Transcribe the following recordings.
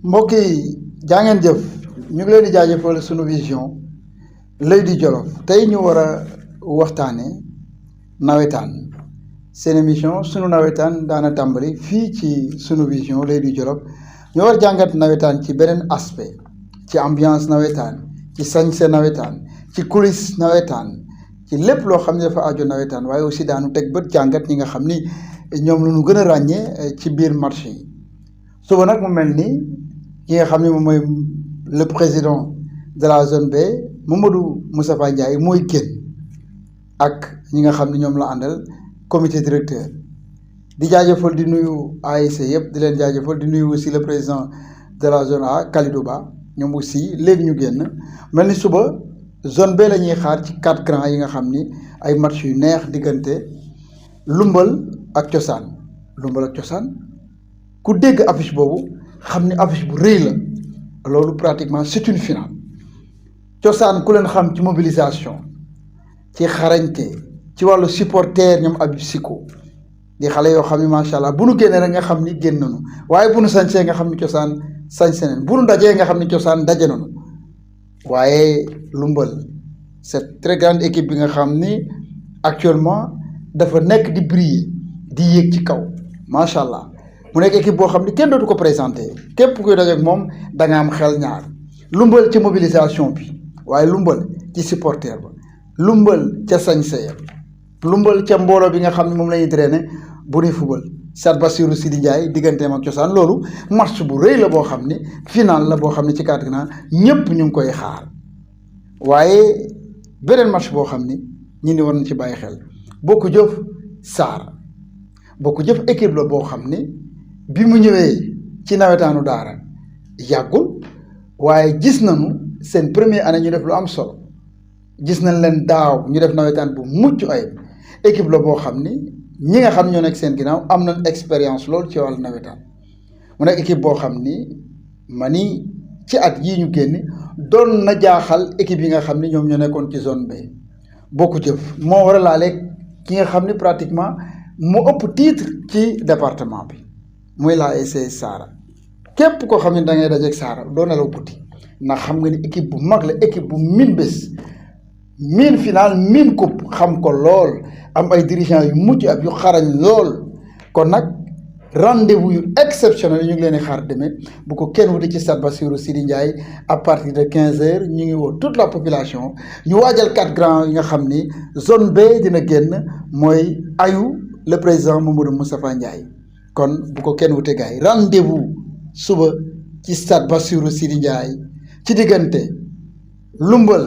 mbokk yi jaa ngeen jëf ñu ngi leen di jaajëfal sunu vision l'Oeil du Jolof tey ñu war a waxtaane nawetaan seen émission sunu nawetaan daana tàmbali fii ci sunu vision l'Oeil du Jolof ñu war jàngat nawetaan ci beneen aspect ci ambiance nawetaan ci sañse nawetaan ci coulisse nawetaan ci lépp loo xam ne dafa aajo nawetaan waaye aussi daanu teg bët jàngat ñi nga xam ni ñoom la ñu gën a ràññee ci biir marché yi suba nag mu mel ni ki nga xam ne moom mooy le président de la zone B Mamadou Moustapha Ndiaye mooy génn ak ñi nga xam ne ñoom la àndal comité directeur di jaajëfal di nuyu ASC yëpp di leen jaajëfal di nuyu aussi le président de la zone A Kalidou Ba ñoom aussi léegi ñu génn mel ni suba zone B la ñuy xaar ci 4 grands yi nga xam ni ay match yu neex diggante Lumbal ak Cosaan Lumbal ak Cosaan ku dégg affiche boobu xam ni affiche bu rëy la loolu pratiquement c'est une finale Cosaan ku leen xam ci mobilisation ci xarañte ci wàllu supporter ñoom Habib Siko di xale yoo xam ne macha allah bu nu génnee rek nga xam ni génn nañu waaye bu nu sañsee nga xam ni Cosaan sañse nañu bu nu dajee nga xam ni Cosaan daje nañu waaye Lumbal cette très grande équipe bi nga xam ni actuellement dafa nekk di briller di yéeg ci kaw macha allah. mu nekk équipe boo xam ne kenn dootu ko présenté képp kuy dajeek moom da nga am xel ñaar Lumbal ci mobilisation bi waaye Lumbal ci supporter ba Lumbal ca sañse ya Lumbal ca mbooloo bi nga xam ne moom la ñuy drainer bu ñuy fubal Stade Bassirou Sidi Ndiaye digganteem ak Cosaan loolu match bu rëy la boo xam ne final la boo xam ne ci kàddu gi ñëpp ñu ngi koy xaar waaye beneen match boo xam ni ñi ni war na ci bàyyi xel Bokk Jëf Saar Bokk Jëf équipe la boo xam ni bi mu ñëwee ci nawetaanu daara yàggul waaye gis nañu seen première année ñu def lu am solo gis nañ leen daaw ñu def nawetaan bu mucc ayib équipe la boo xam ni ñi nga xam ñoo nekk seen ginnaaw am nañ expérience loolu ci wàllu nawetaan mu nekk équipe boo xam ni mani ci at yii ñu génn doon na jaaxal équipe yi nga xam ni ñoom ñoo nekkoon ci zone B Bokk Jëf moo war a laaleeg ki nga xam ni pratiquement moo ëpp titre ci département bi muy la ASC Saara képp koo xam ne da ngay dajeeg Saara doo nelaw guddi ndax xam nga ni équipe bu mag la équipe bu min bés min final min coupe xam ko lool am ay dirigeants yu mucc ak yu xarañ lool kon nag rendez-vous yu exceptionnel ñu ngi leen di xaar demee bu ko kenn wuti ci Stade Bassirou Sidi Ndiaye à partir de 15h ñu ngi woo toute la population ñu waajal 4 grands yi nga xam ni zone B dina génn mooy ayu le président Mamadou Moustapha Ndiaye. kon bu ko kenn wute gars yi rendez-vous suba ci Stade Bassirou Sidi Ndiaye ci diggante Lumbal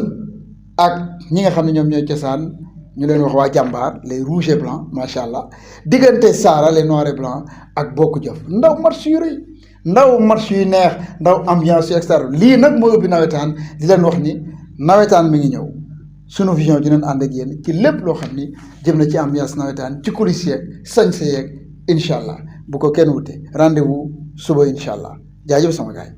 ak ñi nga xam ne ñoom ñooy Cosaan ñu leen wax waa jàmbaar les rouges et blancs macha allah diggante Saara les noirs et blancs ak Bokk Jëf ndaw match yu rëy ndaw match yu neex ndaw ambiance yu extra lii nag moo ubbi nawetaan di leen wax ni nawetaan mi ngi ñëw sunu vision dinañ ànd ak yéen ci lépp loo xam ni jëm na ci ambiance nawetaan ci coulisses yeeg sañse yeeg incha allah bu ko kenn wute rendez-vous suba incha allah jaajëf sama gaay